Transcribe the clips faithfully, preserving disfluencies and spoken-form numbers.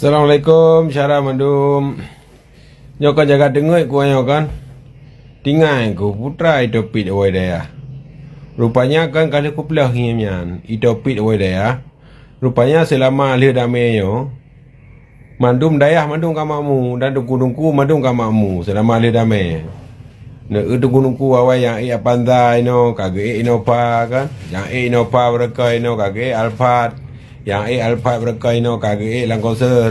Assalamualaikum, syara mandum. Nyoe kan jaga deungoe ku nyoe kan. Tinggai ku putra Itopit Awai Dayah. Rupanya kan ka lheueh kupeuleueh ngieng nyan, Itopit Awai Dayah. Rupanya seulama lheueh damé nyoe, mandum dayah mandum ka makmu dan teungku-teungku mandum ka makmu seulama lheueh damé. Neu teungku-teungku awai nyang ék Avanza inoe ka geuék Innova kan, nyang ék Innova beureukai inoe ka geuék Alphard, nyang ék Alphard beureukai inoe ka geuék Land Cruiser.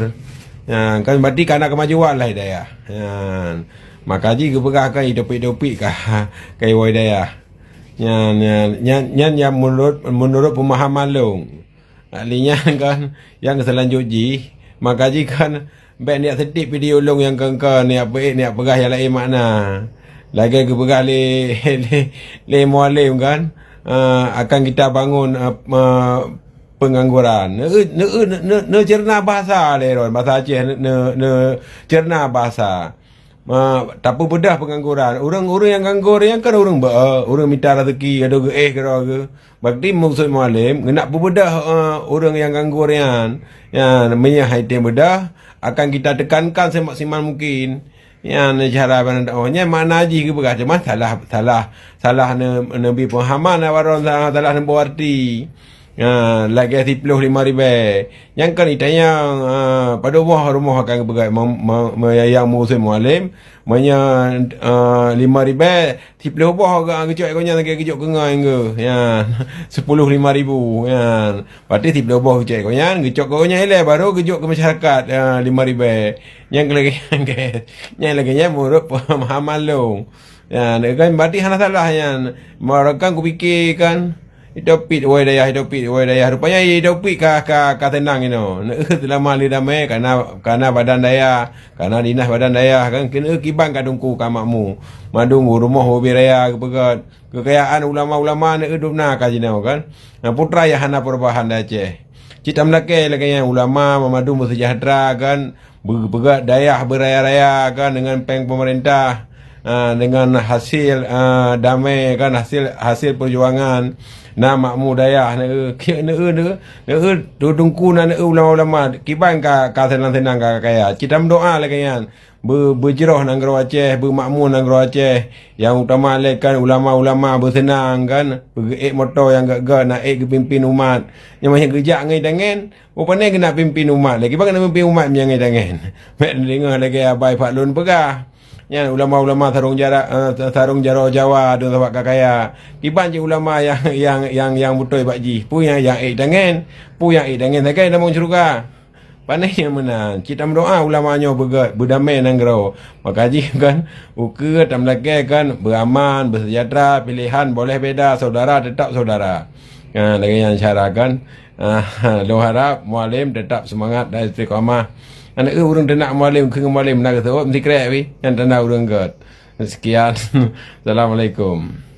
Nyan kan berarti ka na kemajuan lah di dayah. Nyan. Maka jih geupeugah kan Itopit-Topit ka, ka iwoe dayah. Nyan, nyan, nyan, nyan nyang menurut, menurut pemahaman lôn. Lheueh nyan kan, nyang seulanjut jih, maka jih kan, bék neujak seudeh video lôn nyang keungkon, neujak peuék, neujak peugah nyang laén makna. Lagée geupeugah lé, lé, lé Mualem kan, eh, akan kita bangun, eh, eh, pengangguran. Neu-, neu-, neu-, neu-, neuceurna bahasa lé droen, bahasa Aceh neu-, neu-, neuceurna bahasa. Ma, tapeubeudah peungangguran. Ureuëng-ureuëng nyang nganggur nyan kan ureuëng beu, ureuëng mita raseuki, adoe geuéh keudroe geuh. Berarti maksud Mualem, geunak peubeudah, eh, ureuëng nyang nganggur nyan. Nyan, meunyoe hai tém beudah, akan kita tekankan semaksimal mungkin. Nyan cara pandang dakwah. Nyan makna jih geupeugah, cuma salah, salah, salah ne-, neubi peuhaman awak droen, salah, salah neuboh arti. Ha, lagée siploh lima ribée. Nyang kan itanyong, ha, padub boh rumoh akan geupeugah me-, me-, meuyang musim Mualem, meunyoe, ha, lima ribée, siploh boh geucok gobnyan lagée geujok keu ngon geuh. Ya, sepuluh lima ribu, ya. Berarti siploh boh geucok gobnyan, geucok gobnyan ilée baru geujok keu masyarakat, ha, lima ribée. Nyang lagée nyan, nyang lagée nyan menurut pemahaman lôn. Ya, kan berarti hana salah nyan. Meureuka kupike kan, Itopit woe dayah, Itopit woe dayah. Rupanya Itopit ka, ka, ka teunang inoe. Neu seulama lheueh damé, kana, kana badan dayah, kana dinas badan dayah kan. Keuneuk kiban ka teungku ka makmu. Mandum rumoh ubé raya geupeugét. Keukayaan ulama-ulama neu dum na ka jinoe kan. Nah, putra nyang hana perubahan di Aceh. Cit tam lakée lagée nyan ulama mandum beuseujahteura kan. Beu-, peugah dayah beuraya-raya kan deungon péng peumeurintah, ah, deungon hasil, ah, damé kan, hasil, hasil peujuangan na makmu dayah, neu, neu, neu, neu, teungku na neu ulama-ulama, kiban ka, ka seunang-seunang ka kaya. Cit tam doá lagée nyan, beu-, beujroh nanggroe Aceh, beumakmu nanggroe Aceh, nyang utama lé kan ulama-ulama beuseunang kan, beugeuék moto nyang gét-gét, na ék geupimpin umat, nyang manyang geujak ngon tangen, Oh, pane keuneuk pimpin umat lé. Kiban keuneuk pimpin umat nyang tangen. Bék neudeungoe lagée Abai Fadlon peugah. Nyan ulama-ulama sarong jara-, eh, sarong jaroe Jawa dong sabab ka kaya. Kiban cit ulama nyang, nyang, nyang, nyang beutôi bak jih. Peue nyang, nyang ék tangen? Peue nyang ék tangen sagai lamong syeuruga? Pane nyang meunan. Cit tam doá ulama nyoe beugét, beudamé nanggroe. Maka jih kan, ukeue tam lakée kan, beuaman, beuseujahteura, piléhan boleh beda, saudara tetap saudara. Ha, lagée nyan cara kan. Ah, lôn harap Mualem tetap seumangat dan istiqamah. Aneuk ureuëng teunak Mualem, keu Mualem na geuseuôt meusikrek pih, nyan tanda ureuëng gét. Sekian. Assalamualaikum.